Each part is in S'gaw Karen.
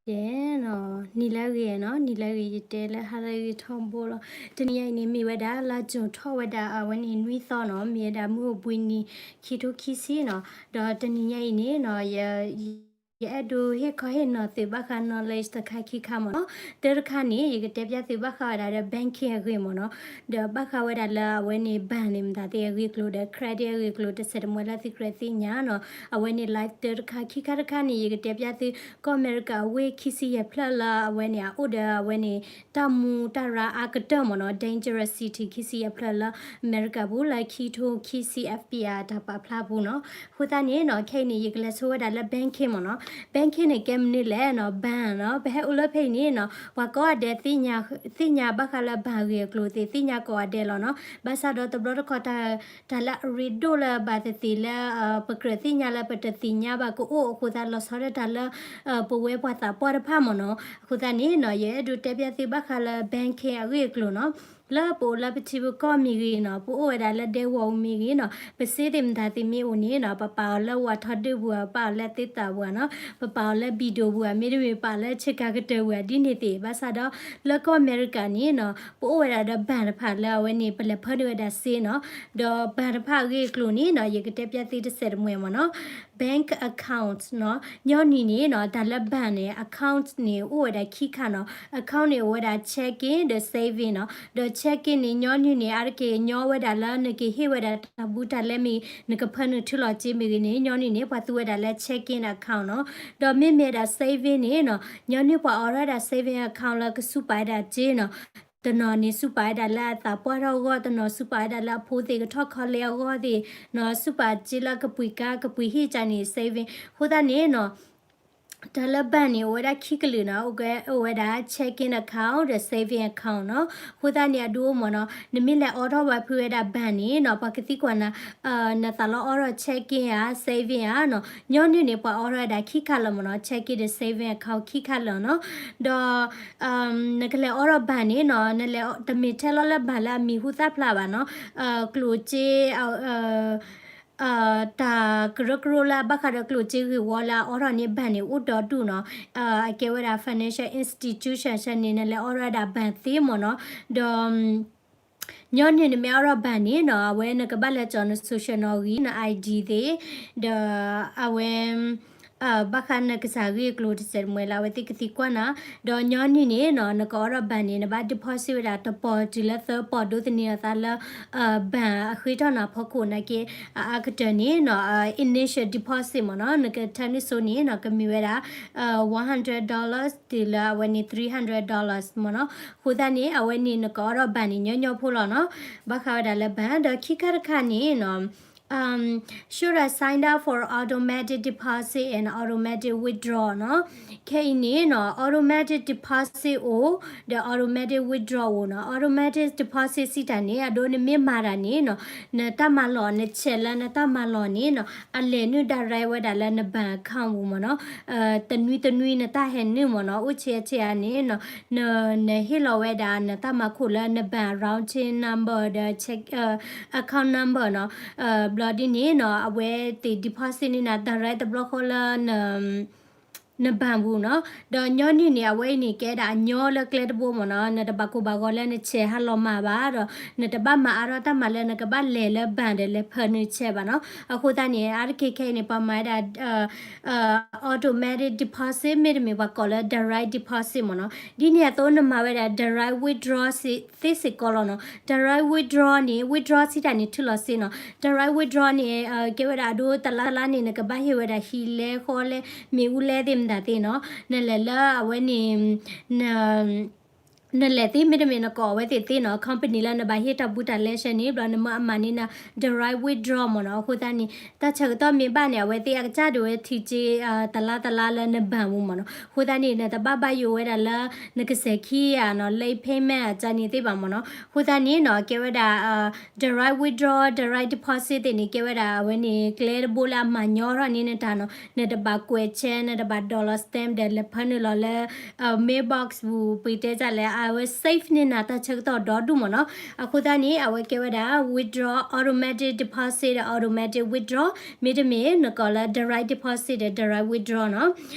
ယဲနီၤ, နံၤလၢအဂ့ၤနီၤ, နံၤလၢအဂ့ၤ ယတဲလၢဟါလၢအဂ့ၤထီဘိလီၤ. တနံၤညါအံၤန့ၣ် မ့ၢ်ဝဲဒၣ်လါ June ထီၣ်ဝဲဒၣ် အဝဲန့ၣ်နွံသီနီၤ, မ့ၢ်ဝဲဒၣ်မုၢ်အိၣ်ဘှံးနံၤ ခံထိခံဆံနီၤ. ဒီးတနံၤညါအံၤန့ၣ်နီၤ, ယ ယအဲၣ်ဒိးဟ့ၣ်ခီဟ့ၣ်နီၤသုဘၣ်ဃး knowledge တခါခံခါမ့ၢ်နီၤ. တၢတခါန့ၣ် ယကတဲပျၢ်သုဘၣ်ဃးဝဲဒၣ်ဒီး banking အဂ့ၢ်မ့ၢ်နီၤ, ဒီးဘၣ်ဃးဝဲဒၣ်လၢအဝဲန့ၣ် bank န့ၣ်မတၤသ့ၣ်အဂ့ၢ်အကျိၤဒီး credit အဂ့ၢ်အကျိၤ တစဲးတမှဲလၢသုကြၢးသ့ၣ်ညါနီၤ. အဝဲန့ၣ် life တၢတခါ, ခံခါတခါန့ၣ် ယကတဲပျၢ်သု ကီၢ်အမဲရကၤအဝ့ၢ် ခံဆံယဲၢ်ဖျၢၣ်လၢအဝဲန့ၣ် အအိၣ်ဒီးအဝဲန့ၣ် တၢ်မူတၢ်ရၢအါကတၢၢ်မ့ၢ်နီၤ, dangerous city ခံဆံယဲၢ်ဖျၢၣ်လၢအမဲရကၤပူၤ လၢခံထိခံဆံ F B I တၢ်ပာ်ဖျါပူၤနီၤ. အဃိသတးန့ၣ်နီၤ, ခဲအံၤန့ၣ် ယကလဲၤဆိဝဲဒၣ်လၢ banking မ့ၢ်နီၤ. Banking န့ၣ် ကဲမနုၤလဲၣ်နီၤ, bank နီၤ, ပဟဲအိၣ်လၢဖဲအံၤန့ၣ်နီၤ, ပှၤကိးဂၤဒဲး သ့ၣ်ညါဘၣ်ဃးလၢ bank အဂ့ၢ်အကျိၤသ့ၣ် သ့ၣ်ညါကိးဂၤဒဲးလီၤနီၤ. ဘၣ်ဆၣ်ဒီးတဘျီတခီၣ် တၢ်လၢအရ့ဒိၣ်လၢဘၣ်သ့ၣ်သ့ၣ်လၢ ပကြၢးသ့ၣ်ညါလၢပတသ့ၣ်ညါဘၣ်ကအိၣ်အဃိသတး လီၤဆီဒၣ်တၢ်လၢ ပဝဲပှၤသးပှၢ်တဖၣ်မ့ၢ်နီၤ. အဃိသတးန့ၣ်နီၤ, ယအဲၣ်ဒိးတဲပျၢ်သုဘၣ်ဃးလၢ banking အဂ့ၢ်အကျိၤနီၤ. လၢပအိၣ်လၢပထံပကီၢ်မ့ၢ်ဂ့ၤနီၤ, ပအိၣ်ဝဲဒၣ်လၢဒဲကဝီၤပူၤမ့ၢ်ဂ့ၤနီၤ, ပစ့သ့ၣ်မတၤသ့ၣ်မ့ၢ်အိၣ်န့ၣ်နီၤ, ပပာ်အီၤလၢဝးထီဒုၣ်ပူၤဧါ, ပပာ်အီၤလၢသ့တၢ်ပူၤဧါနီၤ, ပပာ်အီၤလၢဘံၣ်ဒိၣ်ပူၤဧါ, မ့တမ့ၢ်ပာ်အီၤလၢဆ့ကၤကတၢၢ်ပူၤဧါ ဒ်န့ၣ်သ့ၣ်. ဘၣ်ဆၣ်ဒီး လၢကီၢ်အမဲရကၤန့ၣ်နီၤ, ပအိၣ်ဝဲဒၣ်ဒီး bank တဖၣ်လၢအဝဲန့ၣ် ပလဲၤဖၢနုာ်ဝဲဒၣ်စ့နီၤ. ဒီး bank တဖၣ်အဂ့ၢ်အကျိၤန့ၣ်နီၤ, ယကတဲပျၢ်သုတစဲးတမှဲမ့ၢ်နီၤ. Bank account နီၤ, ညီနုၢ်န့ၣ်နီၤ, တၢ်လၢ bank န့ၣ် account န့ၣ် အိၣ်ဝဲဒၣ်ခံခါနီၤ. Account န့ၣ် အိၣ်ဝဲဒၣ် checking ဒီး saving နီၤ. ဒီး checking န့ၣ် ညီနုၢ်န့ၣ် အါတက့ၢ်ညီဝဲဒၣ်လၢနကဟ့ၣ်ဝဲဒၣ်တၢ်ဘူးတၢ်လဲမ့ၢ် နကဖၢနုာ်ထုးလီၤစ့မ့ၢ်ဂ့ၤန့ၣ် ညီနုၢ်န့ၣ် ပှၤသူဝဲဒၣ်လၢ checking account နီၤ. ဒီးမ့မ့ၢ်ဝဲဒၣ် saving န့ၣ်နီၤ, ညီနုၢ်ပှၤအိးထီၣ်ဝဲဒၣ် saving account လၢကဆူးပာ်ဝဲဒၣ်စ့နီၤ. တနီၤန့ၣ် ဆူးပာ်ဝဲဒၣ်လၢအသးပှၢ်ထီၣ်အဂီၢ်, တနီၤဆူးပာ်ဝဲဒၣ်လၢအဖိသ့ၣ်ကထီၣ် college အဂီၢ်သ့ၣ်နီၤ, ဆူးပာ်စ့လၢကပှ့ၤကါ ကပှ့ၤဟံၣ်ကန့ၣ် saving. အဃိသတးန့ၣ်နီၤ, တၢ်လၢ bank န့ၣ် အိၣ်ဝဲဒၣ်ခံကလုာ်နီၤ, အိၣ်ဝဲဒၣ် checking account ဒီး saving account နီၤ. အဃိသတးန့ၣ် အဒိမ့ၢ်နီၤ, နမ့ၢ်လဲၤအိးထီၣ်ဝဲဖုဝဲဒၣ် bank န့ၣ်နီၤ, ပှၤကသံကွၢ်နၤ နသးလီၤအိးထီၣ် checking ဧါ, saving ဧါနီၤ. ညီနုၢ်န့ၣ် ပှၤအိးထီၣ်ဝဲဒၣ်ခံခါလၢာ်မ့ၢ်နီၤ, checking ဒီး saving account ခံခါလၢာ်နီၤ. ဒီး နကလဲၤအိးထီၣ် bank န့ၣ်နီၤ, နလဲၤတမ့ၢ်ထဲလီၤလၢ bank လၢအမံၤဟူသၣ်ဖျါဘၣ်နီၤ, ကျိၣ်စ့ တၢ်ကရၢကရိလၢအဘၣ်ဃးဒီးကျိၣ်စ့ဂ့ၢ်ဝီလၢအအိးထီၣ်န့ၣ် bank န့ၣ် အိၣ်ဒီဒူၣ်နီၤ. အကဲဝဲဒၣ် financial institution ဆၢန့ၣ် နလဲၤအိးထီၣ်ဝဲဒၣ် bank သ့မ့ၢ်နီၤ. ဒီး ညီနုၢ်နမ့ၢ်အိးထီၣ် bank န့ၣ်နီၤ, အဝဲနကဘၣ်လဲၤကၠီၤန social နီၣ်ဂံၢ် န I D သ့ၣ်, ဒီးအဝဲ ဘၣ်ဃးနကစၢ်ဂ့ၢ်အကျိၤတစဲးတမှဲလၢအဝဲသ့ၣ်ကသံကွၢ်နၤ. ဒီးညီနုၢ်န့ၣ်နီၤ, နကအိးထီၣ် bank န့ၣ် နဘၣ် deposit ဝဲဒၣ်တပီၤတုၤလၢသၢပီၤ ဒိးသန့ၤအသးလၢ bank အဃ့ထီၣ်နၤဖီခိၣ်နာ်က့ အအါကတၢၢ်န့ၣ်နီၤ, initial deposit မ့ၢ်နီၤ, နကထၢနုၢ်စိန့ၣ်နီၤ, ကမ့ၢ်ဝဲဒၣ် one hundred dollars တုၤလၢအဝဲန့ၣ် three hundred dollars မ့ၢ်နီၤ. အဃိသတးန့ၣ် အဝဲန့ၣ်နကအိးထီၣ် bank န့ၣ် ညီညီဖိလီၤနီၤ. ဘၣ်ဃးဝဲဒၣ်လၢ bank ဒီးခံခါတခါန့ၣ်နီၤ Should I sign up for automatic deposit and automatic withdrawal နီၤ. ခဲအံၤန့ၣ်နီၤ automatic deposit အိၣ် ဒီး automatic withdrawal အိၣ်နီၤ. Automatic deposit စံးတၢ်န့ၣ် အဒိနမ့ၢ်မၤတၢ်န့ၣ်နီၤ နတၢ်မၤလီၢ် န check လၢနတၢ်မၤလီၢ်န့ၣ်နီၤ အလဲၤနုာ် direct ဝဲဒၣ်လၢန bank account ပူၤမ့ၢ်နီၤ. တနွံတနွံနတၢ်ဟဲနုာ်မ့ၢ်နီၤ အိၣ်ဆံးဆံးဧါန့ၣ်နီၤ နဟ့ၣ်လီၤဝဲဒၣ်နတၢ်မၤခိၣ်လၢန bank routing number ဒီး check account number နီၤ. ဘျီဒ်န့ၣ်နီၤ အဝဲသ့ၣ် deposit န့ၢ်နၤ direct တဘျီဃီလၢ န bank ပူၤနီၤ. ဒီးညီနုၢ်န့ၣ် အဝဲအံၤန့ၣ် ကဲဒၣ်အညီလၢကျဲတဘိမ့ၢ်နီၤ. နတဘၣ်ကိၢ်ဘၣ်ဂီၤလၢန check ဟးလီၤမၢ်ဘၣ်ဒီး နတဘၣ်မၤအါထီၣ်တၢ်မၤလၢနကဘၣ်လဲၤလၢ bank ဒီးလဲၤဖၢနုာ် check ဘၣ်နီၤ. အဃိသတးန့ၣ် အါတက့ၢ်ခဲအံၤန့ၣ် ပှၤမၤဝဲဒၣ် automatic deposit မ့တမ့ၢ်ပှၤကိးလၢ direct deposit မ့ၢ်နီၤ. ဒ်န့ၣ်အသိးနမၤဝဲဒၣ် direct withdrawal သ့စ့ၢ်ကီးလီၤနီၤ. Direct withdrawal န့ၣ် withdrawal စံးတၢ်န့ၣ် ထုးလီၤစ့နီၤ. Direct withdrawal န့ၣ် ကဲဝဲဒၣ်အဒိတလါတလါန့ၣ် နကဘၣ်ဟ့ၣ်ဝဲဒၣ်ဟံၣ်လဲဃီလဲ မ့ၣ်အူလဲသ့ၣ်မတၤသ့ၣ်နီၤ. နလဲၤလၢအဝဲန့ၣ် န နလဲၤသ့မ့တမ့ၢ်နကိးအဝဲသ့ၣ်သ့နီၤ, company လၢနဘၣ်ဟ့ၣ်တၢ်ဘူးတၢ်လဲဆၢန့ၣ် ဘျီနမ့ၢ်အမၤန့ၢ်နၤ direct withdrawal မ့ၢ်နီၤ. အဃိသတးန့ၣ် တၢ်ဆၢကတီၢ်မ့ၢ်ဘၣ်န့ၣ် အဝဲသ့ၣ်အကစၢ်ဒၣ်ဝဲထုးစ့ တလါတလါလၢန bank ပူၤမ့ၢ်နီၤ. အဃိသတးန့ၣ် နတဘၣ်ဘၣ်ယိၣ်ဝဲဒၣ်လၢ နကစဲၤခံဂၤနီၤ late payment အကန့ၣ်သ့ၣ်ဘၣ်မ့ၢ်နီၤ. အဃိသတးန့ၣ်နီၤ ကဲဝဲဒၣ် direct withdrawal, direct deposit သ့ၣ်န့ၣ် ကဲဝဲဒၣ်အဝဲန့ၣ် ကျဲတဘိလၢအမၤညီထီၣ်န့ၢ်နတၢ်နီၤ. နတဘၣ်ကွဲး check, နတဘၣ် dollar stamp ဒီးလဲၤဖၢနုာ်လီၤလၢ mailbox ပူၤ ပတဲတၢ်လဲၣ် အဝဲ safe န့ၢ်နၤတၢ်ဆၢကတီၢ်ဒီဒူၣ်မ့ၢ်နီၤ. အဃိသတးန့ၣ် အဝဲကဲဝဲဒၣ် withdraw, automatic deposit ဒီး automatic withdrawal မ့တမ့ၢ် နကိးလၢ direct deposit ဒီး direct withdrawal နီၤ.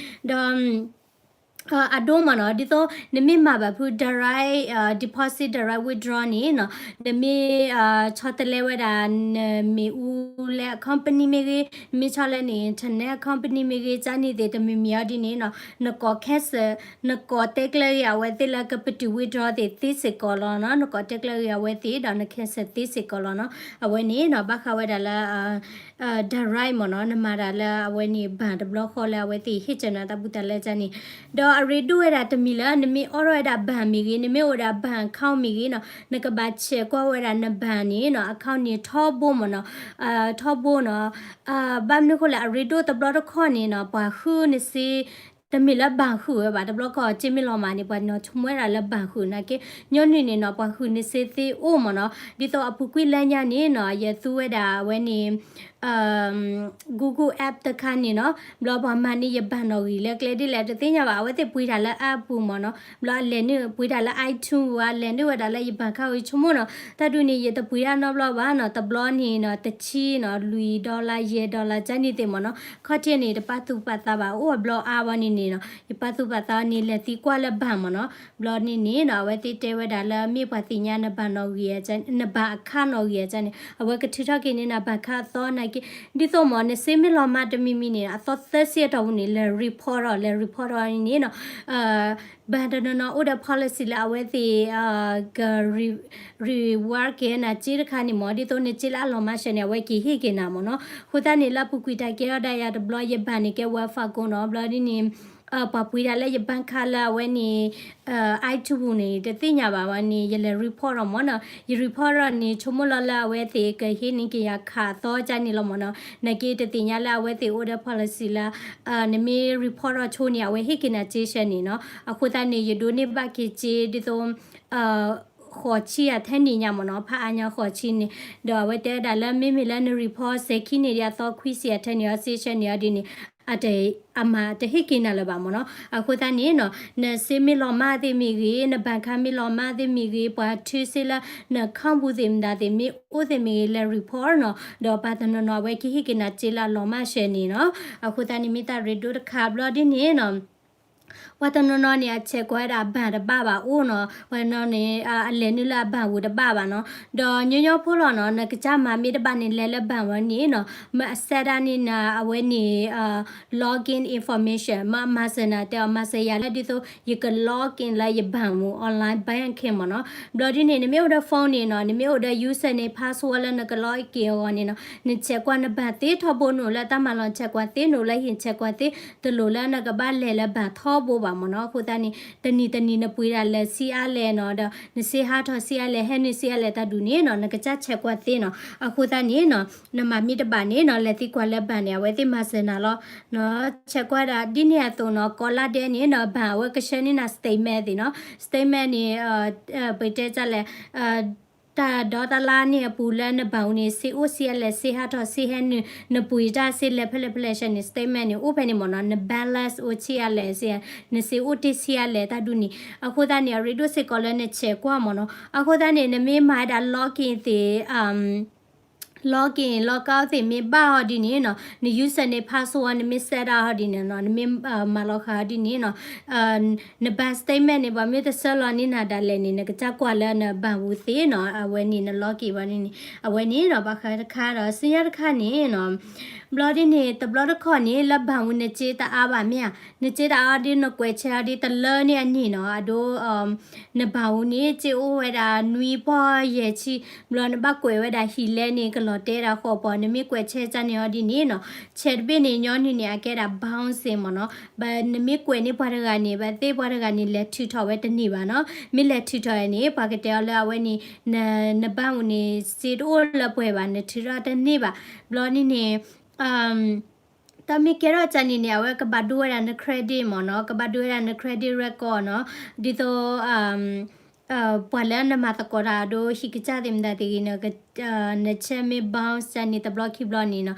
ဒီး အဒိမ့ၢ်နီၤ, ဒ်သိးနမ့ၢ်မၤဘၣ်ဖု direct deposit direct withdraw န့ၣ်နီၤ, နမ့ၢ်ဆီတလဲဝဲဒၣ် နမ့ၣ်အူလၢအ company မ့ၢ်ဂ့ၤ, နမ့ၢ်ဆီလၢန internet company မ့ၢ်ဂ့ၤ ကန့ၣ်သ့ၣ်တမံၤမံၤအီၤဒ်န့ၣ်နီၤ, နကိး cancel, နကိးတဲကျၢၤဂ့ၤအဝဲသ့ၣ်လၢကပတုာ် withdraw သ့ၣ်သ့စ့ၢ်ကီးလီၤနီၤ, နကိးတဲကျၢၤဂ့ၤအဝဲသ့ၣ်ဒီးန cancel သ့စ့ၢ်ကီးလီၤနီၤ, အဝဲန့ၣ်နီၤ ဘၣ်ဃးဝဲဒၣ်လၢ direct မ့ၢ်နီၤ, နမၤတၢ်လၢအဝဲန့ၣ် bank တဘျီဃီလၢအဝဲသ့ၣ်ဟ့ၣ်စၢၤနၤတၢ်ဘူးတၢ်လၢကန့ၣ်, ဒီးအရ့ဒိၣ်ဝဲဒၣ်တမံၤလၢ နမ့ၢ်အိၣ်ထီၣ်ဝဲဒၣ် bank မ့ၢ်ဂ့ၤ, နမ့ၢ်အိၣ်ဝဲဒၣ် bank account မ့ၢ်ဂ့ၤနီၤ, နကဘၣ်ဆဲးကွၢ်ဝဲဒၣ်န bank န့ၣ်နီၤ, account န့ၣ်ထီဘိမ့ၢ်နီၤ, ထီဘိနီၤ, ဘၣ်မနုၤဃိလဲၣ် အရ့ဒိၣ်တဘျီတခီၣ်န့ၣ်နီၤ ပှၤဃုနစ့ တမ့ၢ်လၢ bank ဃုာ်ဝဲဘၣ်, တဘျီခီၣ်စ့မ့ၢ်လီၤမၢ်န့ၣ် ပှၤနီၤဆိကမိၣ်ဝဲဒၣ်လၢ bank ဃုာ်နာ်က့, ညီနုၢ်န့ၣ်နီၤ ပှၤဃုာ်နစ့သ့အိၣ်မ့ၢ်နီၤ, ဒ်သိးအပူၤကွံာ်လၢညါန့ၣ်နီၤ ယသူဝဲဒၣ်အဝဲန့ၣ် Google App တခါန့ၣ်နီၤ, ဘျီပှၤမၤန့ၢ်ယ bank နီၣ်ဂံၢ်လၢကျဲဒ်လဲၣ် တသ့ၣ်ညါဘၣ်, အဝဲသ့ၣ်ပှ့ၤတၢ်လၢ app ပူၤမ့ၢ်နီၤ, ဘျီအလဲၤနုာ်ပှ့ၤတၢ်လၢ iTunes ဝဲ လဲၤနုာ်ဝဲဒၣ်လၢယ bank account အံၤ ဆိကမိၣ်နီၤ, တၢ်ဒုးန့ၣ် ယတပှ့ၤတၢ်နီတဘျီဘၣ်နီၤ, တဘျီန့ၣ်နီၤ တဆံနီၤ လွံၢ် dollar ယဲၢ် dollar ကန့ၣ်သ့ၣ်မ့ၢ်နီၤ, ခီၣ်ထံးန့ၣ် တပာ်သူၣ်ပာ်သးဘၣ် အိၣ်အဘျီအါဝဲန့ၣ်န့ၣ်နီၤ, ယပာ်သူၣ်ပာ်သးန့ၣ် လဲၤသံကွၢ်လၢ bank မ့ၢ်နီၤ, ဘျီန့ၣ်န့ၣ်နီၤ အဝဲသ့ၣ်တဲဝဲဒၣ်လၢမ့ၢ်ပှၤသ့ၣ်ညါန bank နီၣ်ဂံၢ် န bank account နီၣ်ဂံၢ်အကန့ၣ် အဝဲကထုးထီၣ်က့ၤန့ၢ်န bank account အသီနာ်က့, ဒ်သိးမ့ၢ် နစ့မ့ၢ်လီၤမၢ်တမံၤမံၤန့ၣ် အသီသၢဆံအတီၢ်ပူၤန့ၣ် လဲၤ report ထီၣ် လဲၤ report ထီၣ်န့ၣ်နီၤ, bank တနီၤနီၤအိၣ်ဒီး policy လၢအဝဲသ့ၣ် က re- reward က့ၤနၤစ့တခါန့ၣ်မ့ၢ် ဒ်သိးနစ့လၢအလီၤမၢ်ဆှဲန့ၣ် အဝဲက့ၤဟ့ၣ်က့ၤနၤမ့ၢ်နီၤ, အဃိသတးန့ၣ် လၢအပူၤကွံာ်တၢ်ကဲထီၣ်ဒၣ်ယၤတဘျီ ယ bank န့ၣ်ကဲ Wells Fargo နီၤ, ဘျီဒ်န့ၣ် ပှၤပှ့ၤတၢ်လၢယ bank card လၢအဝဲန့ၣ် iTunes ပူၤန့ၣ် တသ့ၣ်ညါဘၣ်ဝဲန့ၣ် ယလဲၤ report ထီၣ်မ့ၢ်နီၤ, ယ report ထီၣ်န့ၣ် ဆိကမိၣ်လီၤလၢအဝဲသ့ၣ်ကဟ့ၣ်န့ၢ်က့ၤယၤ card အသီကန့ၣ်လီၤမ့ၢ်နီၤ, နာ်က့တသ့ၣ်ညါလၢအဝဲသ့ၣ်အိၣ်ဒီး policy လၢ နမ့ၢ် report ထီၣ်ဆိန့ၣ် အဝဲဟ့ၣ်က့ၤနၤစ့ဆှဲန့ၣ်နီၤ, အဃိသတးန့ၣ် ယဒိးန့ၢ်ဘၣ်က့ၤစ့ဒ်သိး ဃိးဆံအထဲန့ၣ်ညါမ့ၢ်နီၤ, ဖးအါညါဃိးဆံန့ၣ်, ဒီးအဝဲတဲဝဲဒၣ်လၢမ့မ့ၢ်လၢန report စဲးခံန့ၣ်ဒီးအသီခွံဆံအထဲန့ၣ်အီၤ စ့ဆှဲန့ၣ်အီၤဒ်န့ၣ် အတ- အမၤတဟ့ၣ်က့ၤနၤလၢၤဘၣ်မ့ၢ်နီၤ, အဃိသတးန့ၣ်နီၤ နစ့မ့ၢ်လီၤမၢ်သ့ၣ်မ့ၢ်ဂ့ၤ, န bank card မ့ၢ်လီၤမၢ်သ့ၣ်မ့ၢ်ဂ့ၤ, ပှၤထုးစ့လၢန account ပူၤသ့ၣ်မတၤသ့ၣ်မ့ၢ်အိၣ်သ့ၣ်မ့ၢ်ဂ့ၤ လဲၤ report နီၤ, ဒီးပှၤတနီၤနီၤအဝဲကဟ့ၣ်က့ၤနၤစ့လၢအလီၤမၢ်ဆှဲန့ၣ်နီၤ, အဃိသတးန့ၣ်မ့ၢ်တၢ်ရ့ဒိၣ်တခါဘျီဒ်န့ၣ်နီၤ ပှၤတနီၤနီၤန့ၣ် အဆဲးကွၢ်ဝဲဒၣ်အ bank တဘၣ်ဘၣ်အိၣ်နီၤ, ပှၤတနီၤန့ၣ် အလဲၤနုာ်လၢအ bank ပူၤတဘၣ်ဘၣ်နီၤ, ဒီးညီညီဖိလီၤနီၤ နကစၢ်မၤမ့ၢ်တဘၣ်န့ၣ် လဲၤလၢ bank ဝဲန့ၣ်နီၤ, မ့ၢ်အ set ဒၣ်န့ၢ်နၤအဝဲန့ၣ် login information မ့ၢ် master နၤတဲအီၤ master ယၤလၢဒ်သိး ယက login လၢယ bank မူ online banking မ့ၢ်နီၤ, ဘျီဒ်န့ၣ် နမ့ၢ်အိၣ်ဒီး phone န့ၣ်နီၤ နမ့ၢ်အိၣ်ဒီး username password လၢနက login အဂီၢ်န့ၣ်နီၤ နဆဲးကွၢ်န bank သ့ထီဘိ နအိၣ်လၢတၢ်မၤလီၤဆဲးကွၢ်သ့ နအိၣ်လၢဟံၣ်ဆဲးကွၢ်သ့ တလိၣ်လၢနကဘၣ်လဲၤလၢ bank ထီဘိဘၣ်မ့ၢ်နီၤ, အဃိသတးန့ၣ် တနံၤတနံၤနပှ့ၤဒၣ်လဲၤဆံးအါလဲၣ်နီၤ ဒီးနစ့ဟးထီၣ်ဆံးအါလဲၣ် ဟဲနုာ်ဆံးအါလဲၣ်တၢ်ဒုးန့ၣ်နီၤ နကစၢ်ဆဲးကွၢ်သ့နီၤ, အဃိသတးန့ၣ်နီၤ နမၤမ့ၢ်တဘၣ်န့ၣ်နီၤ လဲၤသံကွၢ်လၢ bank န့ၣ် အဝဲသ့ၣ်မၤစၢၤနၤလီၤ, ဆဲးကွၢ်ဒၣ်ဒ်န့ၣ်အသိးနီၤ ကိးလါဒဲးန့ၣ်နီၤ bank အဝဲကဆှၢန့ၢ်နၤ statement သ့ၣ်နီၤ, statement န့ၣ် ပတဲတၢ်လဲၣ် တၢ်ဒီတလါန့ၣ်အပူၤလၢန bank န့ၣ် စ့အိၣ်ဆံးအါလဲၣ် စ့ဟးထီၣ်စ့ဟဲနုာ် နပှ့ၤတၢ်စ့လဲၤဖဲလဲၣ်ဖဲလဲၣ်ဆှဲန့ၣ် statement န့ၣ် အိၣ်ဖဲန့ၣ်မ့ၢ်နီၤ န balance အိၣ်ဆံးအါလဲၣ်စ့ နစ့အိၣ်တ့ၢ်ဆံးအါလဲၣ်တၢ်ဒုးန့ၣ် အဃိသတးန့ၣ် အရ့ဒိၣ်စ့ၢ်ကီးလၢနဆဲးကွၢ်မ့ၢ်နီၤ, အဃိသတးန့ၣ် နမ့ၢ်မၤဝဲဒၣ် login သ့ၣ် login log out သ့ၣ်မ့ၢ်ဘၣ်အီၤဒ်န့ၣ်နီၤ န username password နမ့ၢ် set အီၤဒ်န့ၣ်နီၤ နမ့ၢ်မၤလီၤဃာ်အီၤဒ်န့ၣ်နီၤ န bank statement န့ၣ် ပှၤမ့ၢ်တဆှၢလီၤန့ၢ်နၤဒၣ်လဲာ်န့ၣ် နကစၢ်ကွၢ်လၢန bank ပူၤသ့နီၤ အဝဲန့ၣ် န login ဘၣ်န့ၣ် အဝဲန့ၣ်နီၤ ဘၣ်ဃးတခါဒီး ဆူညါတခါန့ၣ်နီၤ ဘျီဒ်န့ၣ် တဘျီတခီၣ်န့ၣ် လၢ bank ပူၤ နစ့တအါဘၣ်မ့ၢ်ဧါ, နစ့တအါအီၤဒ် နကွဲးဆဲးအီၤဒ်တလၢန့ၢ်အန့ၣ်နီၤ အဒိ န bank ပူၤန့ၣ် စ့အိၣ်ဝဲဒၣ်နွံပီၢ်ယဲၢ်ဆံ ဘျီနဘၣ်ကွဲးဝဲဒၣ်ဟံၣ်လဲၣ်န့ၣ် ကလီၤတဲာ်ဒၣ်ဃီပီၤ နမ့ၢ်ကွဲးဆဲးကန့ၣ်အီၤဒ်န့ၣ်နီၤ ဆဲးတဘ့ၣ်န့ၣ် ညီနုၢ်န့ၣ် အကဲဒၣ် bounce မ့ၢ်နီၤ ဘၣ်နမ့ၢ်ကွဲးန့ၢ်ပှၤတဂၤန့ၣ် ဘၣ်သ့ၣ်ပှၤတဂၤန့ၣ် လဲၤထုးထီၣ်ဝဲတန့ၢ်ဘၣ်နီၤ မ့ၢ်လဲၤထုးထီၣ်ဝဲန့ၣ် ပှၤကတဲအီၤလၢအဝဲန့ၣ် န bank ပူၤန့ၣ် စ့တအိၣ်လၢပှဲၤဘၣ် နထုးထီၣ်တန့ၢ်ဘၣ် ဘျီန့ၣ်န့ၣ် တၢ်မ့ၢ်ကဲထီၣ်ကန့ၣ်န့ၣ် အဝဲကဘၣ်ဒိဝဲဒၣ်န credit မ့ၢ်နီၤ ကဘၣ်ဒိဝဲဒၣ်န credit record နီၤ ဒ်သိး ပှၤလၢနမၤသကိးတၢ်အဒိ ဟံၣ်ကစၢ်သ့ၣ်မတၤသ့ၣ်ဂ့ၤ န check မ့ၢ် bounce န့ၣ် တဘျီခံဘျီန့ၣ်နီၤ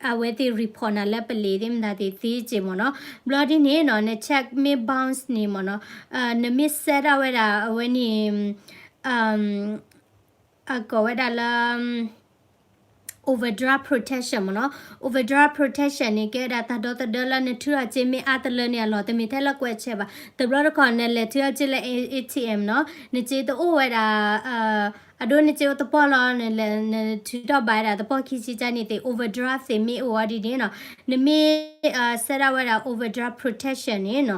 အဝဲသ့ၣ် report နၤလၢပလံးသ့ၣ်မတၤသ့ၣ်သ့က့မ့ၢ်နီၤ ဘျီဒ်န့ၣ်နီၤ န check မ့ၢ် bounce န့ၣ်မ့ၢ်နီၤ နမ့ၢ် set ထီၣ်ဝဲဒၣ်အဝဲန့ၣ် အကိးဝဲဒၣ်လၢ overdraft protection မ့ၢ်နီၤ. Overdraft protection န့ၣ် ကဲဝဲဒၣ်တၢ်ဒီသဒၢလၢနထုးထီၣ်စ့မ့ၢ်အါတလၢန့ၣ်အလီၢ် တမ့ၢ်ထဲလၢကွဲးဆဲးဘၣ်. တဘျီတခီၣ် နလဲၤထုးထီၣ်စ့လၢ A T M နီၤ, နစ့တအိၣ်ဝဲဒၣ် အဒိနစ့အိၣ်တပီၢ်လီၤ, နလဲၤ နထုးထီၣ်ဘၣ်ဝဲဒၣ်တပီၢ်ခံဆံကါန့ၣ်သ့ၣ် overdraft သ့ၣ်မ့ၢ်အိၣ်အီၤဒ်န့ၣ်နီၤ, နမ့ၢ် set up ဝဲဒၣ် overdraft protection န့ၣ်နီၤ,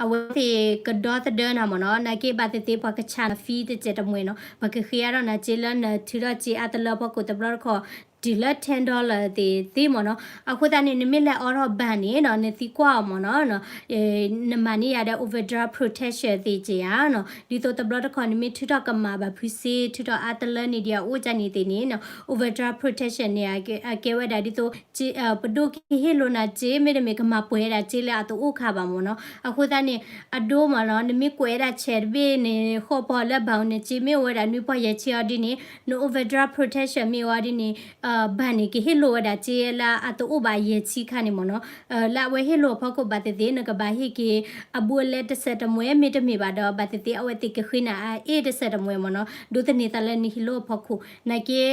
အဝဲသ့ၣ်ကဒီသဒၢနၤမ့ၢ်နီၤ. နာ်က့ဘၣ်သ့ၣ်သ့ၣ် ပှၤကဆးနၤ fee တစဲးတမှဲၤနီၤ, ပှၤကဃ့အါထီၣ်နၤစ့လၢနထုးထီၣ်စ့အါတလၢအဖီခိၣ် တဘျီတခီၣ် တုၤလၢ ten dollar သ့ၣ်သ့မ့ၢ်နီၤ. အဃိသတးန့ၣ် နမ့ၢ်လဲၤအိးထီၣ် bank န့ၣ်နီၤ, နသံကွၢ်အီၤမ့ၢ်နီၤ, နမၤန့ၢ်ယၤဒီး overdraft protection သ့ၣ်က့ၤဧါနီၤ. ဒ်သိးတဘျီတခီၣ် နမ့ၢ်ထုးထီၣ်ကမၣ်ဘၣ်ဖုစ့ ထုးထီၣ်အါတလၢန့ၣ်ဒံးအအိၣ်ကန့ၣ်သ့ၣ်န့ၣ်နီၤ, overdraft protection န့ၣ် အကဲဝဲဒၣ်ဒ်သိး ပဒိၣ်ကဟ့ၣ်လိာ်နၤစ့ မ့တမ့ၢ် ကမၤပှဲၤဝဲဒၣ်စ့လၢအတအိၣ်ခါဘၣ်မ့ၢ်နီၤ. အဃိသတးန့ၣ် အဒိမ့ၢ်နီၤ, နမ့ၢ်ကွဲးဝဲဒၣ် check တဘ့ၣ်န့ၣ် ဃီပီၤလၢ bank နစ့မ့ၢ်အိၣ်ဝဲဒၣ်နွံပီၢ်ယဲၢ်ဆံအီၤဒ်န့ၣ်, န overdraft protection မ့ၢ်အိၣ်အီၤဒ်န့ၣ်, bank န့ၣ် ကဟ့ၣ်လိာ်ဝဲဒၣ်စ့လၢအတအိၣ်ဘၣ်ယဲၢ်ဆံခါန့ၣ်မ့ၢ်နီၤ. လၢအဝဲဟ့ၣ်လိာ်အဖီခိၣ်ဘၣ်သ့ၣ်သ့ၣ် နကဘၣ်ဟ့ၣ်က့ၤ အဘူးအလဲတစဲးတမှဲၤ မ့တမ့ၢ်ဘၣ်ဒီး ဘၣ်သ့ၣ်သ့ၣ် အဝဲသ့ၣ်ကဃ့နၤအအ့ၣ်တစဲးတမှဲၤမ့ၢ်နီၤ, ဒိးသန့ၤသးလၢနဟံၣ်လိာ်အဖီခိၣ်. နာ်က့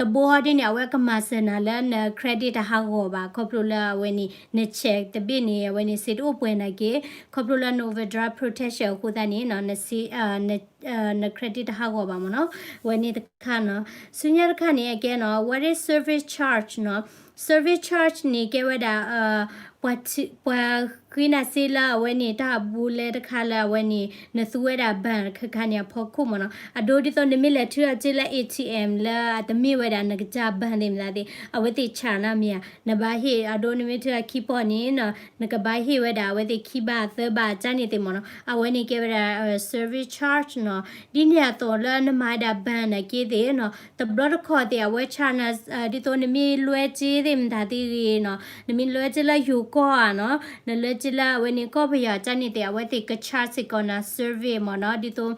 တဘိအီၤဒ်န့ၣ် အဝဲကမၤစၢၤနၤလၢန credit တဟးဂီၤဘၣ်, ခီဖျိလၢအဝဲန့ၣ် န check တဘ့ၣ်န့ၣ် အဝဲန့ၣ် စ့တအိၣ်ပှဲၤနာ်က့, ခီဖျိလၢန overdraft protection အဃိသတးန့ၣ် န credit တဟးဂီၤဘၣ်မ့ၢ်နီၤ. အဝဲန့ၣ်တခါနီၤ. ဆူညါတခါန့ၣ် အကဲနီၤ what is service charge နီၤ. Service charge န့ၣ် ကဲဝဲဒၣ် ပှၤဃ့နၤစ့လၢအဝဲန့ၣ် တၢ်ဘူးလဲတခါလၢအဝဲန့ၣ် နသူဝဲဒၣ် bank ခါခါန့ၣ်အဖီခိၣ်မ့ၢ်နီၤ. အဒိဒ်သိးနမ့ၢ်လဲၤထုးအီၤစ့လၢ A T M လၢအတမ့ၢ်ဝဲဒၣ်နကစၢ် bank သ့ၣ်မတၤသ့ၣ် အဝဲသ့ၣ် charge နၤမ့ၢ်ဧါ, နဘၣ်ဟ့ၣ် အဒိနမ့ၢ်ထုးအခံပီၢ်န့ၣ်နီၤ နကဘၣ်ဟ့ၣ်ဝဲဒၣ်အဝဲသ့ၣ်ခံဘးသၢဘးကန့ၣ်သ့ၣ်မ့ၢ်နီၤ. အဝဲန့ၣ်ကဲဝဲဒၣ် service charge နီၤ. ဒ်န့ၣ်အသိးလၢနမၤဝဲဒၣ် bank နာ်က့သ့ၣ်နီၤ တဘျီတခီၣ်သ့ၣ် အဝဲ charge နၤ ဒ်သိးနမ့ၢ်လွဲစ့သ့ၣ်မတၤသ့ၣ်ဂ့ၤနီၤ, နမ့ၢ်လွဲစ့လၢယိၤကီၢ်ဧါနီၤ, နလွဲစ့လၢအဝဲန့ၣ်ကီၢ်ပယီၤကန့ၣ်သ့ၣ် အဝဲသ့ၣ်က charge စ့ၢ်ကီးနၤ service မ့ၢ်နီၤ, ဒ်သိး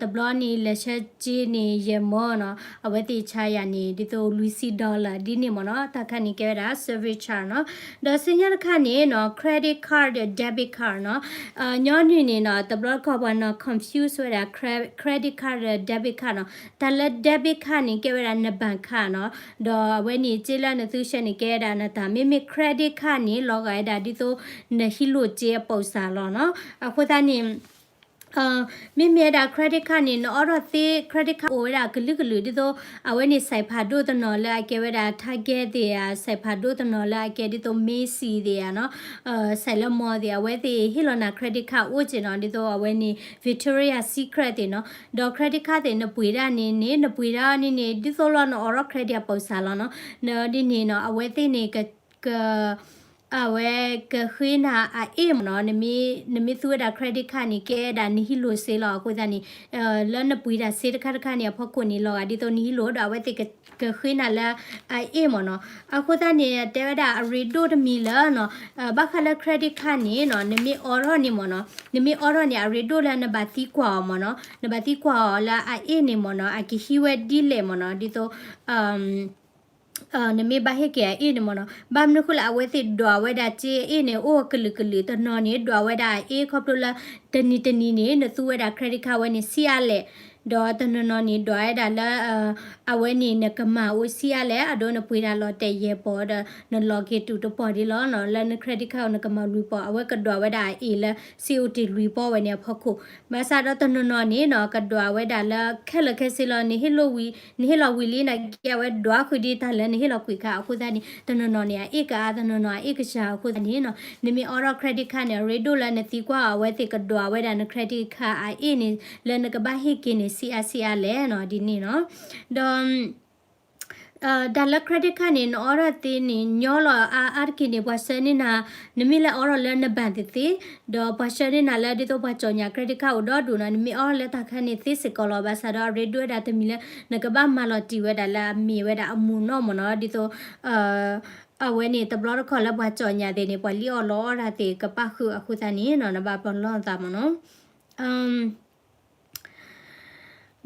တဘျီန့ၣ် လဲၤဆှၢစ့န့ၣ် ယဲၢ်မၢနီၤ, အဝဲသ့ၣ် charge ယၤန့ၣ် ဒ်သိးလွံၢ်ဆံ dollar ဒ်န့ၣ်မ့ၢ်နီၤ, တၢ်ခါန့ၣ်ကဲဝဲဒၣ် service charge နီၤ. ဒီးဆူညါတခါန့ၣ်နီၤ credit card ဒီး debit card နီၤ. ညီနုၢ်န့ၣ်နီၤ တဘျီတခီၣ်ပှၤနီၤ confuse ဝဲဒၣ် cre- credit card ဒီး debit card နီၤ. တၢ်လၢ debit card န့ၣ် ကဲဝဲဒၣ်န bank card နီၤ, ဒီးအဝဲန့ၣ် စ့လၢနသူဆှၢန့ၣ် ကဲဝဲဒၣ်နတၢ်, မ့မ့ၢ် credit card န့ၣ် လီၤဂာ်ဝဲဒၣ်ဒ်သိး နဟံးလိာ်စ့အပိာ်စၢ်လီၤနီၤ. အဃိသတးန့ၣ် မ့မ့ၢ်ဝဲဒၣ် credit card န့ၣ် နအိးထီၣ်သ့ credit card အိၣ်ဝဲဒၣ်ကလုာ်ကလုာ် ဒ်သိး အဝဲန့ၣ် စဲးဖးဒိၣ်တနီၤလၢအကဲဝဲဒၣ် Target သ့ၣ်ဧါ, စဲးဖးဒိၣ်တနီၤလၢအကဲဒ်သိး Macy's သ့ၣ်ဧါနီၤ, စဲးလၢ mall သ့ၣ် အဝဲသ့ၣ်ဟ့ၣ်လီၤနၤ credit card အိၣ်က့နီၤ, ဒ်သိးအဝဲန့ၣ် Victoria's Secret သ့ၣ်နီၤ. ဒီး credit card သ့ၣ် နပှ့ၤဒၣ်န့ၣ်န့ၣ် နပှ့ၤဒၣ်န့ၣ်န့ၣ် ဒ်သိးလီၤနအိးထီၣ် credit အပိာ်စၢ်လီၤနီၤ. ဒ်န့ၣ်နီၤ အဝဲသ့ၣ်န့ၣ် က အဝဲကဃ့နၤအအ့ၣ်မ့ၢ်နီၤ, နမ့ၢ်သူဝဲဒၣ် credit card န့ၣ် ကဲဒၣ်နဟံးလိာ်စ့လီၤ. အဃိသတးန့ၣ် လၢနပှ့ၤတၢ်စ့တခါတခါန့ၣ် အဖီခိၣ်န့ၣ် လီၤဂာ်ဒ်သိးနဟံးလိာ်ဒီး အဝဲသ့ၣ်ကဃ့နၤလၢအအ့ၣ်မ့ၢ်နီၤ. အဃိသတးန့ၣ် တဲဝဲဒၣ်အရ့ဒိၣ်တမံၤလၢနီၤ, ဘၣ်ဃးလၢ credit card န့ၣ်နီၤ နမ့ၢ်အိးထီၣ်န့ၣ်မ့ၢ်နီၤ, နမ့ၢ်အိးထီၣ်န့ၣ် အရ့ဒိၣ်လၢနဘၣ်သံကွၢ်အီၤမ့ၢ်နီၤ, နဘၣ်သံကွၢ်အီၤလၢအအ့ၣ်န့ၣ်မ့ၢ်နီၤ အကဟံးဝဲဒ်လဲၣ်မ့ၢ်နီၤ, ဒ်သိး နမ့ၢ်ဘၣ်ဟ့ၣ်က့ၤအအ့ၣ်န့ၣ်မ့ၢ်နီၤ, ဘၣ်မနုၤဃိလၢအဝဲသ့ၣ်ဒွးဝဲဒၣ်စ့အအ့ၣ်န့ၣ် အိၣ်ကလုာ်ကလုာ်, တနီၤန့ၣ် ဒွးဝဲဒၣ်အအ့ၣ်ခီဖျိလၢ တနံၤတနံၤန့ၣ် နသူဝဲဒၣ် credit card ဝဲန့ၣ် ဆံးအါလဲၣ်, ဒီးတနီၤနီၤန့ၣ် ဒွးဝဲဒၣ်လၢ အဝဲန့ၣ်နကမၤအိၣ်ဆံးအါလဲၣ်, အဒိနပှ့ၤတၢ်လီၤတဲာ်ယဲၢ်ပီၢ်ဒီး နလီၤက့ၤတုၤတပီၢ်ဒ်လီၤနီၤ, လၢန credit card နကမၤလွံၢ်ပီၢ်, အဝဲကဒွးဝဲဒၣ်အအ့ၣ်လၢ စ့အိၣ်တ့ၢ်လွံၢ်ပီၢ်ဝဲန့ၣ်အဖီခိၣ်, ဘၣ်ဆၣ်ဒီးတနီၤနီၤန့ၣ်နီၤ ကဒွးဝဲဒၣ်လၢခဲလၢာ်ခဲဆ့လီၤ, နဟ့ၣ်လီၤဝံၤလံနာ်က့ အဝဲဒွးဃုာ်ဒ်တၢ်လၢနဟ့ၣ်လီၤကွံာ်ခါ, အဃိသတးန့ၣ် တနီၤနီၤန့ၣ် အအ့ၣ်ကအါ, တနီၤနီၤအအ့ၣ်ကစှၤ, အဃိသတးန့ၣ်နီၤ နမ့ၢ်အိးထီၣ် credit card န့ၣ် အရ့ဒိၣ်လၢနသံကွၢ်အဝဲသ့ၣ်ကဒွးဝဲဒၣ်န credit card အအ့ၣ်န့ၣ် လၢနကဘၣ်ဟ့ၣ်က့ၤန့ၣ် ဆံးအါဆံးအါလဲၣ်နီၤ, ဒ်န့ၣ်နီၤ. ဒီး တၢ်လၢ credit card န့ၣ် နအိးထီၣ်သ့န့ၣ် ညီလီၤအါအါတက့ၢ်န့ၣ် ပှၤဆှၢန့ၢ်နၤ, နမ့ၢ်လဲၤအိးထီၣ်လၢန bank သ့သ့, ဒီးပှၤဆှၢန့ၢ်နၤလၢဒ်သိးပှၤကၠီၣ်ညၣ် credit card အိၣ်ဒီဒူၣ်နီၤ, နမ့ၢ်အိးထီၣ်လၢတၢ်ခါန့ၣ်သ့စ့ၢ်ကီးလီၤ, ဘၣ်ဆၣ်ဒီးအရ့ဒိၣ်ဝဲဒၣ်တမံၤလၢ နကဘၣ်မၤလီၤတံၢ်ဝဲဒၣ်လၢအမ့ၢ်ဝဲဒၣ်အမူးနီၢ်မ့ၢ်နီၤ, ဒ်သိး အဝဲန့ၣ် တဘျီတခီၣ်လၢပှၤကၠီၣ်ညၣ်သ့ၣ်န့ၣ် ပှၤလံၣ်အီၣ်လီအီၣ်တၢ်သ့ၣ်ကပၣ်ဃုာ်အဃိသတးန့ၣ်နီၤ နဘၣ်ပလီၢ်သးမ့ၢ်နီၤ.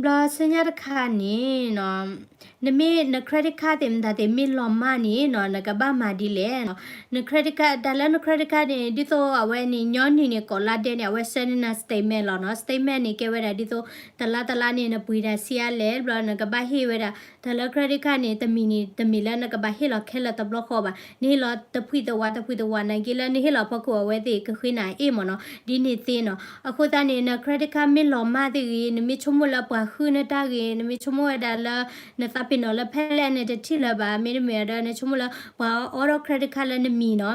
ဘျီဆူညါတခါန့ၣ်နီၤ နမ့ၢ်န credit card သ့ၣ်မတၤသ့ၣ်မ့ၢ်လီၤမၢ်န့ၣ်နီၤ နကဘၣ်မၤဒ်လဲၣ်နီၤ. န credit card တၢ်လၢန credit card န့ၣ် ဒ်သိးအဝဲန့ၣ် ညီနုၢ်န့ၣ် ကိးလါဒဲးန့ၣ် အဝဲဆှၢန့ၢ်နၤ statement လီၤနီၤ. Statement န့ၣ် ကဲဝဲဒၣ်ဒ်သိး တလါတလါန့ၣ် နပှ့ၤတၢ်ဆံးအါလဲၣ် ဘျီနကဘၣ်ဟ့ၣ်ဝဲဒၣ် တၢ်လၢ credit card န့ၣ် တမံၤန့ၣ် တမံၤလၢနကဘၣ်ဟ့ၣ်လီၤခဲလၢာ်တဘျီဃီဘၣ်. နဟ့ၣ်လီၤတဖှံၣ်တဝး တဖှံၣ်တဝး နာ်က့လၢနဟ့ၣ်လီၤဖီခိၣ် အဝဲသ့ၣ်ကဃ့နၤအ့ၣ်မ့ၢ်နီၤ. ဒ်န့ၣ်သ့နီၤ. အဃိသတးန့ၣ် န credit card မ့ၢ်လီၤမၢ်သ့ၣ်ဂ့ၤ, နမ့ၢ်ဆိကမိၣ်လၢပှၤဟုၣ်နတၢ်ဂ့ၤ, နမ့ၢ်ဆိကမိၣ်ဝဲဒၣ်လၢ နသးပ့ၤနီၣ်လၢဖဲလဲၣ်န့ၣ် တထံၣ်လၢၤဘၣ်, မ့တမ့ၢ်ဒီး နဆိကမိၣ်လၢပှၤအိးထီၣ် credit card လၢနမံၤနီၤ.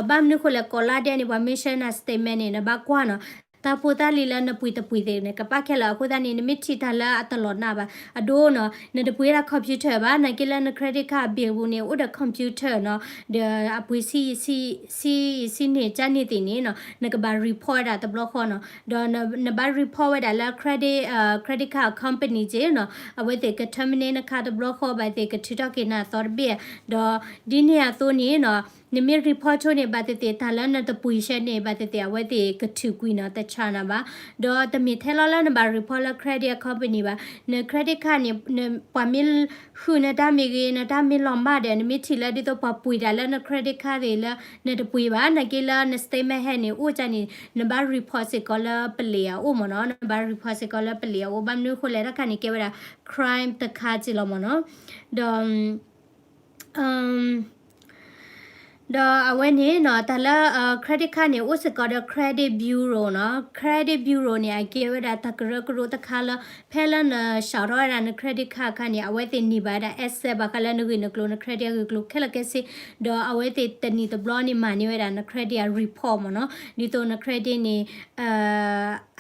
ဘၣ်မနုၤဃိလဲၣ် ကိးလါဒဲးန့ၣ် ပှၤမ့ၢ်ဆှၢနၤ statement န့ၣ် နဘၣ်ကွၢ်နီၤ. တၢ်ဖိတၢ်လံၤလၢနပှ့ၤတပှ့ၤသ့ၣ်န့ၣ် ကပာ်ခဲလၢာ်. အဃိသတးန့ၣ် နမ့ၢ်ထံၣ်တၢ်လၢအတလီၤနးဘၣ် အဒိနီၤ, နတပှ့ၤဝဲဒၣ် computer ဘၣ်, နာ်က့လၢန credit card bill ပူၤန့ၣ် အိၣ်ဒီး computer နီၤ, ဒီးအပှ့ၤဆံးယံာ်ဆံးန့ၢ်ကၢန့ၢ်သ့ၣ်န့ၣ်နီၤ, နကဘၣ် report ဝဲဒၣ်တဘျီဃီနီၤ. ဒီးနဘၣ် report ဝဲဒၣ်လၢ credit, credit card company က့နီၤ, အဝဲသ့ၣ်က terminate နခါတဘျီဃီဘၣ်သ့ၣ် ကထုးထီၣ်က့ၤနၤအသီတဘ့ၣ်. ဒီးဒ်န့ၣ်အသိးန့ၣ်နီၤ, နမ့ၢ် report ဆိန့ၣ် ဘၣ်သ့ၣ်သ့ၣ် တၢ်လၢနတပှ့ၤဆှၢန့ၣ် ဘၣ်သ့ၣ်သ့ၣ် အဝဲသ့ၣ်ကထုးကွံာ်နီၤ, တဆါနၤဘၣ်. ဒီးတမ့ၢ်ထဲလီၤလၢနဘၣ် report လၢ credit company ဘၣ်, န credit card န့ၣ် ပှၤမ့ၢ်ဟုၣ်နတၢ်မ့ၢ်ဂ့ၤ, နတၢ်မ့ၢ်လီၤမၢ်ဒီး နမ့ၢ်ထံၣ်လၢဒ်သိးပှၤပှ့ၤတၢ်လၢန credit card သ့ၣ်လၢ နတပှ့ၤဘၣ်, နာ်က့လၢန statement ဟဲန့ၣ် အိၣ်ကၢန့ၣ် နဘၣ် report စ့ၢ်ကီးလၢပလံးအအိၣ်မ့ၢ်နီၤ, နဘၣ် report စ့ၢ်ကီးလၢပလံးအအိၣ်. ဘၣ်မနုၤဃိလဲၣ် တၢ်ခါန့ၣ် ကဲဝဲဒၣ် crime တခါက့လီၤမ့ၢ်နီၤ. ဒီး ဒီးအဝဲန့ၣ်နီၤ, တၢ်လၢ credit card န့ၣ် အိၣ်စ့ၢ်ကီးဒီး credit bureau နီၤ. Credit bureau န့ၣ် အကဲဝဲဒၣ်တၢ်ကရၢကရိတခါလၢ ဖဲလၢန လျှောက်ထား ဝဲဒၣ်န credit card အခါန့ၣ် အဝဲသ့ၣ်န့ၢ်ဘၣ်ဝဲဒၣ် access ဘၣ်ဃးလၢနဂ့ၢ်နကျိၤ န credit အဂ့ၢ်ကျိၤခဲလၢာ်ခဲဆ့, ဒီးအဝဲသ့ၣ်တနံၤတဘျီန့ၣ် မၤန့ၢ်ဝဲဒၣ်န credit အ report မ့ၢ်နီၤ, ဒ်သိးန credit န့ၣ်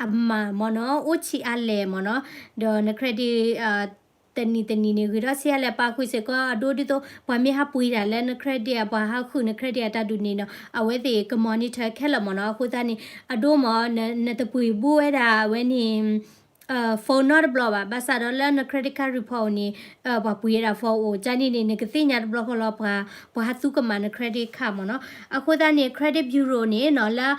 အမၤမ့ၢ်နီၤ အိၣ်ဆံးအါလဲၣ်မ့ၢ်နီၤ, ဒီးန credit တနံၤတနံၤန့ၣ် ဂ့ၤထီၣ်ဆံးအါလဲၣ် ပာ်ဃုာ်စ့ၢ်ကီး အဒိဒ်သိး ပှၤမ့ၢ်ဟးပှ့ၤတၢ်လၢန credit အပှၤဟးဃုာ်န credit အတၢ်ဒုးန့ၣ်နီၤ အဝဲသ့ၣ်က monitor ခဲလၢာ်မ့ၢ်နီၤ. အဃိသတးန့ၣ် အဒိမ့ၢ် နတပှ့ၤဘူးဝဲဒၣ်ဝဲန့ၣ် phone နီတဘျီဘၣ်, ဘၣ်ဆၣ်ဒီးလၢန credit card report န့ၣ် ပှၤပှ့ၤဝဲဒၣ် phone အိၣ်ကၢန့ၣ်န့ၣ် နကသ့ၣ်ညါတဘျီဃီလီၤ ပှၤ ပှၤဟးသူကမၣ်န credit card မ့ၢ်နီၤ. အဃိသတးန့ၣ် Credit Bureau န့ၣ်နီၤ လၢ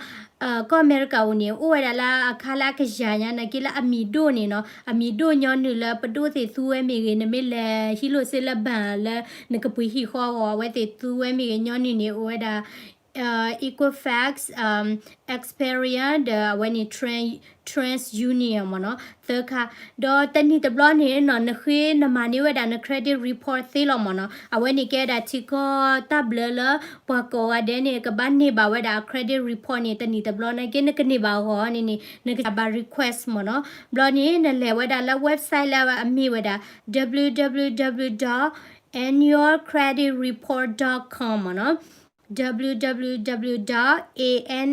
ကီၢ်အမဲရကၤအအိၣ်န့ၣ် အိၣ်ဝဲဒၣ်လၢအခါလၢအကယၤညါ နာ်က့လၢအမံၤဒိၣ်န့ၣ်နီၤ, အမံၤဒိၣ်ညီနုၢ်လၢပဒိၣ်သ့ၣ်သူဝဲမ့ၢ်ဂ့ၤ, နမ့ၢ်လဲၤဟံးလိာ်စ့လၢ bank လၢနကပှ့ၤဟံၣ်ဃီအဂီၢ် အဝဲသ့ၣ်သူဝဲမ့ၢ်ဂ့ၤ ညီနုၢ်န့ၣ် အိၣ်ဝဲဒၣ် Equifax, Experian ဒီးအဝဲန့ၣ် TransUnion မ့ၢ်နီၤ, သၢခါ. ဒီးတနံၣ်တဘျီန့ၣ်နီၤ နဃ့နမၤန့ၢ်ဝဲဒၣ်န credit report သ့လီၤမ့ၢ်နီၤ. အဝဲန့ၣ်ကဲဝဲဒၣ်ထံကီၢ်တၢ်ဘျၢလၢ ပှၤကိးဂၤဒဲးန့ၣ် ကဘၣ်န့ၢ်ဘၣ်ဝဲဒၣ်အ credit report န့ၣ် တနံၣ်တဘျီ နာ်က့နကန့ၢ်ဘၣ်အဂီၢ်န့ၣ်န့ၣ် နကဘၣ် request မ့ၢ်နီၤ. ဘျီန့ၣ် နလဲၤဝဲဒၣ်လၢ website လၢအမ့ၢ်ဝဲဒၣ် www dot annualcreditreport dot com မ့ၢ်နီၤ. www dot annualcreditreport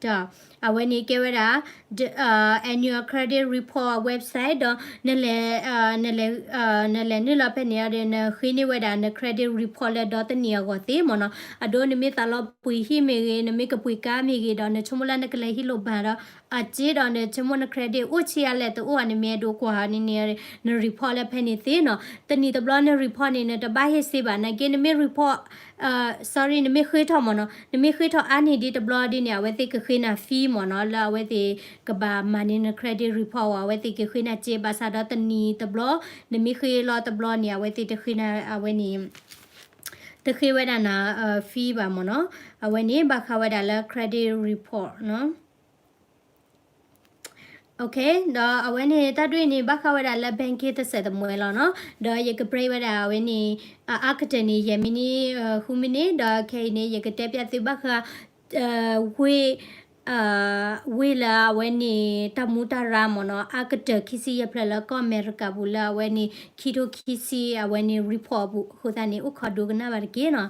dot com အဝဲန့ၣ်ကဲဝဲဒၣ် annual credit report website ဒီး နလဲၤ နလဲၤနုာ်လီၤဖဲန့ၣ်ဒီး နဃ့န့ၢ်ဝဲဒၣ်န credit report လၢဒီတနံၣ်အဂီၢ်သ့မ့ၢ်နီၤ. အဒိနမ့ၢ်သးလီၤပှ့ၤဟံၣ်မ့ၢ်ဂ့ၤ, နမ့ၢ်ကပှ့ၤကါမ့ၢ်ဂ့ၤဒီး နဆိကမိၣ်လၢနကလဲၤဟံးလိာ် bank ဒီး အစ့ဒီးနဆိကမိၣ်န credit အိၣ်ဆံးအါလဲၣ်တအိၣ်ဧါ နမ့ၢ်အဲၣ်ဒိးကွၢ်န့ၣ်န့ၣ် န report လၢဖဲန့ၣ်သ့နီၤ. တနံၣ်တဘျီန report န့ၣ် နတဘၣ်ဟ့ၣ်စ့ဘၣ် နာ်က့နမ့ၢ် report, sorry နမ့ၢ်ဃ့ထီၣ်မ့ၢ်နီၤ, နမ့ၢ်ဃ့ထီၣ်အါန့ၢ်ဒ်တဘျီဒ်န့ၣ် အဝဲသ့ၣ်ကဃ့နၤ fee မ့ၢ်နီၤ, လၢအဝဲသ့ၣ်ကဘၣ်မၤန့ၢ်န credit report အဝဲသ့ၣ်ကဃ့နၤစ့ ဘၣ်ဆၣ်ဒီးတနံၣ်တဘျီ နမ့ၢ်ဃ့လီၤတဘျီန့ၣ် အဝဲသ့ၣ်တဃ့နၤ အဝဲန့ၣ် တဃ့ဝဲဒၣ်န fee ဘၣ်မ့ၢ်နီၤ. အဝဲန့ၣ်ဘၣ်ဃးဝဲဒၣ်လၢ credit report နီၤ. ဒီးအဝဲန့ၣ်တၢ်ဒ်အံၤန့ၣ် ဘၣ်ဃးဝဲဒၣ်လၢ banking တစဲးတမှဲလီၤနီၤ. ဒီးယက break ဝဲဒၣ်အဝဲန့ၣ် အအါကတၢၢ်န့ၣ် ယဲၢ်မံးနံး ဃုမံးနံး, ဒီးခဲအံၤန့ၣ် ယကတဲပျးသုဘၣ်ဃး ဝ့ၢ် ဝ့ၢ်လၢအဝဲန့ၣ် တၢ်မူတၢ်ရၢမ့ၢ်နီၤ အါကတၢၢ်ခံဆံယဲၢ်ဖျၢၣ်လၢကီၢ်အမဲရကၤပူၤလၢအဝဲန့ၣ် ခံထိခံဆံ အဝဲန့ၣ် report အပူၤအဃိသတးန့ၣ် အိၣ်ခိးဒိကနၣ်ဘၣ်တက့ၢ်နီၤ.